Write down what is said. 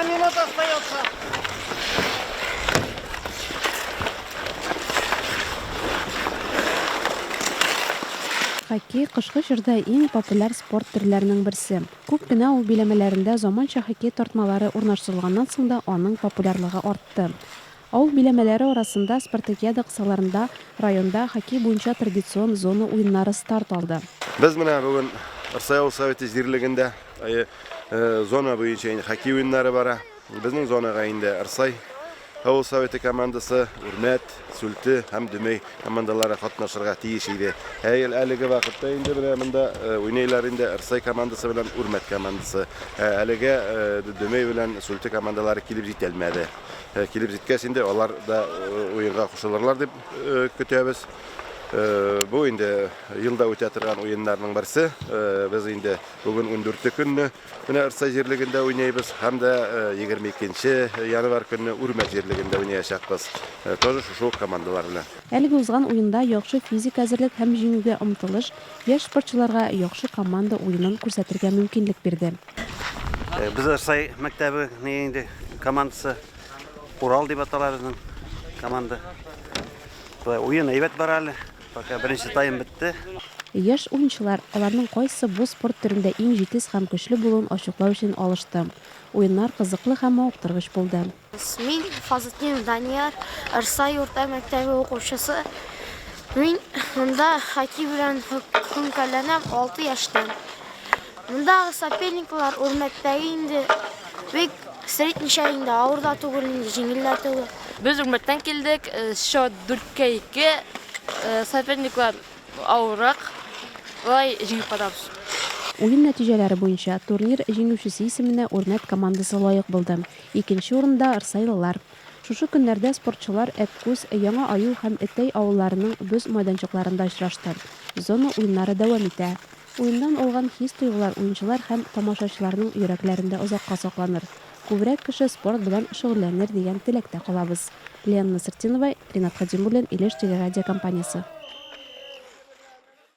Одна минута остается. Хоккей, кышкы чорда иң популяр спорт төрләренең берсе. Күп кенә авыл биләмәләрендә заманча хоккей тартмалары урнаштырылганнан соң да аның популярлыгы артты. Авыл биләмәләре арасында спартакиада кысаларында районда хоккей буенча традицион зона уеннары старт алды. Без менә бүген Рсай авыл советы җирлегендә зона буенча инде хоккей уеннары бара. Безнең зонага инде Рсай авыл советы командасы, Үрмәт, Сүлте һәм Дөмәй командалары катнашырга тиеш иде. Ә әлеге вакытта инде менә монда уйныйлар инде Рсай командасы белән Үрмәт командасы. Әлегә Дөмәй белән Сүлте командалары килеп җитәлмәде. Килеп җиткәч инде алар да уенга кушылырлар дип көтәбез. Бу инде елда үтә торган уеннарның берсе. Без инде бүген 14 көнне менә Рсай җирлегендә уйныйбыз һәм дә 22 январь көнне Үрмәт җирлегендә уйнаячакбыз. Тоже шушы ук командалар белән. Әлеге узган уенда яхшы физик әзерлек һәм җиңүгә омтылыш яшь спортчыларга яхшы команда уенын күрсәтергә мөмкинлек бирде. Без Арсай мәктәбе инде командасы Урал дип атала безнең команда. Шулай уен әйбәт бара әле. Пока беренче тайм бетте. Яшь уенчылар, аларның кайсы бу спорт төрендә иң җитез һәм көчле булуын ачыклау өчен алышты. Уеннар кызыклы һәм мавыктыргыч булды. Мин Фазлетдинов Данияр, Рсай урта мәктәбе укучысы. Мин монда хоккей белән шөгыльләнәм 6 яшьтән. Мондагы соперниклар Үрмәттәге инде бик средничә инде, авыр да түгел инде, җиңел дә түгел. Без Үрмәттән килдек, счет дүрткә ике, соперниклар авыррак, болай җиңеп кайтабыз. Уен нәтиҗәләре буенча, турнир җиңүчесе исеменә Үрмәт командасы лаек булды. Икенче урында, рсайлылар. Шушы көннәрдә спортчылар Әпкүз, Яңа Аю һәм Этәй авылларының боз майданчыкларында очрашты. Зона уеннары дәвам итә. Уеннан алган хис-тойгылар уенчылар һәм тамашачыларның йөрәкләрендә озакка сакланыр. Күбрәк кеше спорт белән шөгыльләнер дигән теләктә калабыз. Лена Насретдинова, Ринат Хадимуллин, Илеш телерадиокомпаниясе.